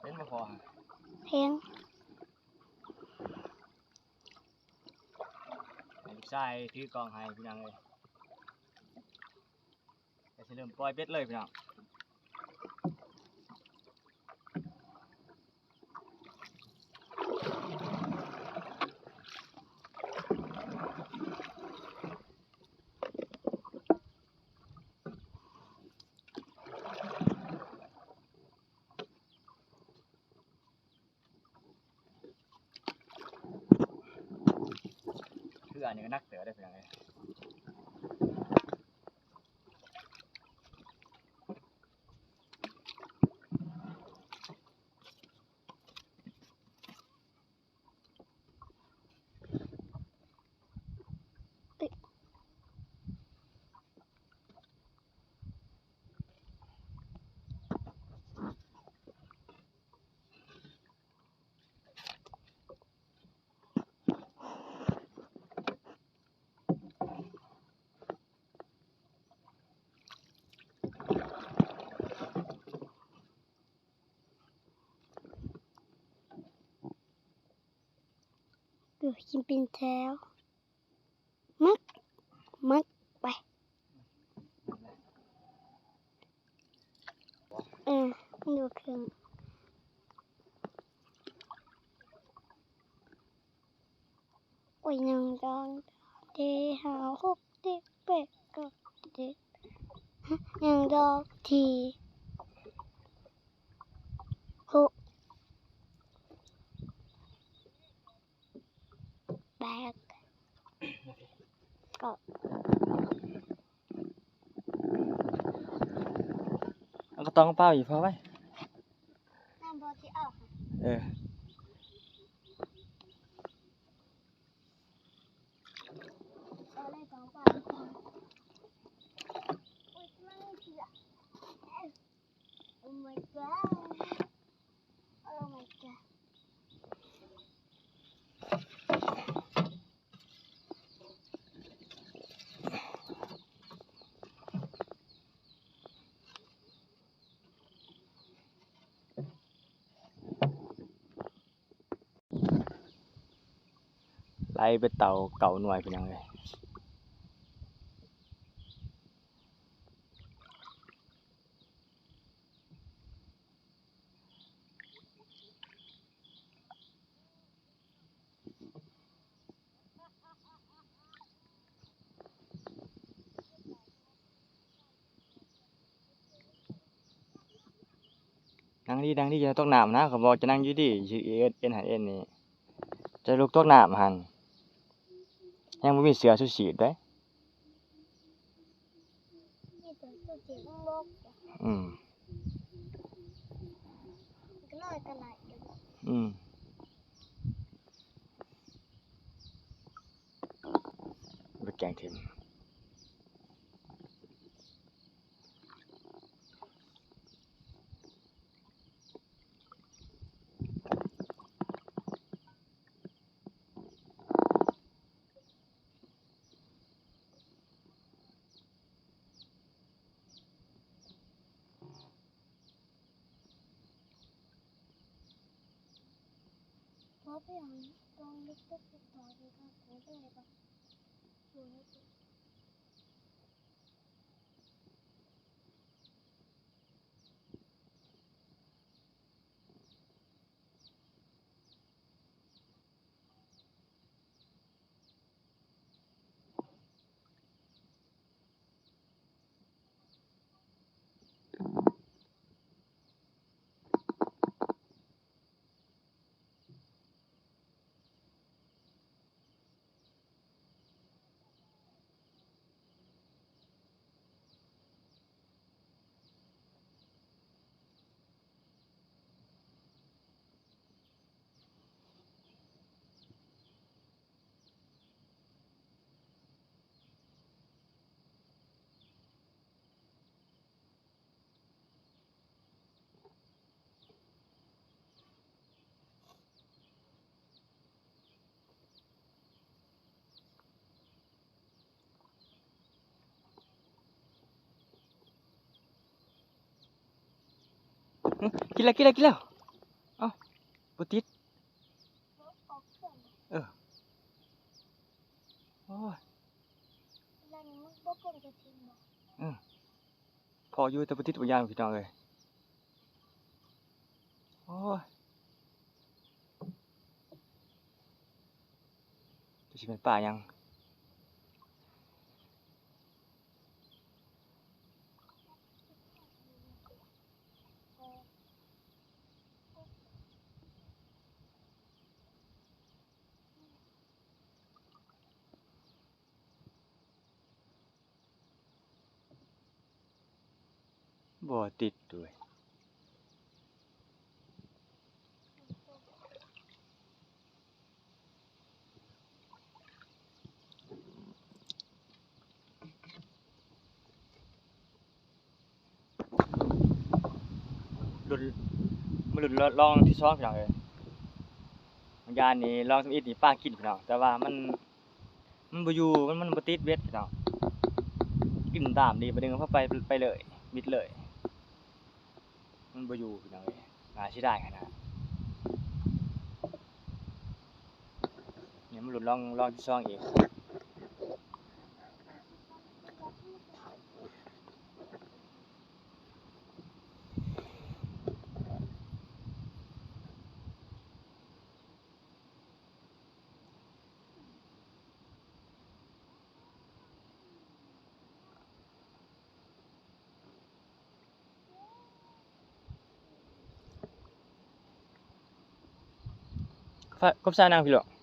ເຫັນບໍ່ພໍ? ເຫັນ. ໃຫ້ລູກຊາຍຖືກ້ອງໃຫ້ພີ່ນ້ອງເອີຍ. ກໍຊິເລີ່ມປ່ອຍເບັດເລີຍພີ່ນ້ອງ. ເຄືອນີ້ກໍໜັກເຕີບເດ້ພີ່ນ້ອງເອີຍ. ເອີ ກິນເປັນແຖວ. ໝຶກ ໝຶກ ໄປ. ເອີ ຢູ່ເທິງ. ໂອ້ຍ ໜຶ່ງ ສອງ ສາມ ສີ່ ຫ້າ ຫົກ ເຈັດ ແປດ ເກົ້າ ສິບ. ໜຶ່ງ ສອງ ສາມ ສີ່ ຫົກ ແບກ ກໍ ເອົາກະຕ່ອງເປົ່າອີກພໍໄວ້. ນ້ຳບໍ່ຊິອອກ. ເອີ. ເອົາເລີຍ ກະຕ່ອງເປົ່າ. ໂອ້ຍ ມັນເສຍ. Oh my god. Oh my god. ໄລ່ໄປເຕົາເກົ້າໜ່ວຍ ພີ່ນ້ອງເອີຍ. ນັ່ງດີ ນັ່ງດີ ຢ່າຕົກນ້ຳນະ. ເຂົາບອກຈະນັ່ງຢູ່ດີ ຊິເອັນຫັ້ນເອັນນີ້ ຈະລຸກຕົກນ້ຳຫັ້ນ. ຍັງບໍ່ມີເສື້ອຊູຊີບເດ້. ມີແຕ່ເສື້ອຊູຊີບ ອືມ ກໍນ້ອຍກໍຫຼາຍ. ອືມ. ແກງເທັມ. ກິນແລ້ວ ກິນແລ້ວ ກິນແລ້ວ. ເອົ້າ ບໍ່ຕິດ. ເອີ ໂອ້ຍ ເອີ ພໍຢູ່ ແຕ່ບໍ່ຕິດບາງຢ່າງ ພີ່ນ້ອງເອີຍ. ໂອ້ຍ ຈັກຊິແມ່ນປາຫຍັງ. ບໍ່ຕິດດ້ວຍ. ລຸ້ນ ມາລຸ້ນລອງທີສອງ ພີ່ນ້ອງເອີຍ. ບາງຢ່າງນີ້ລອງທຳອິດນີ້ປາກິນ ພີ່ນ້ອງ ແຕ່ວ່າມັນ ມັນບໍ່ຢູ່ ມັນ ມັນບໍ່ຕິດເບັດ ພີ່ນ້ອງ. ກິນຕາມດີ ບາດໜຶ່ງເຮົາໄປ ໄປເລີຍ ມິດເລີຍ ມັນບໍ່ຢູ່ ພີ່ນ້ອງເອີຍ. ໜ້າເສຍດາຍຂະໜາດ. ນີ້ມາລຸ້ນລອງ ລອງທີສອງອີກ. ກົບສາຍນາງພີ້ລູກ.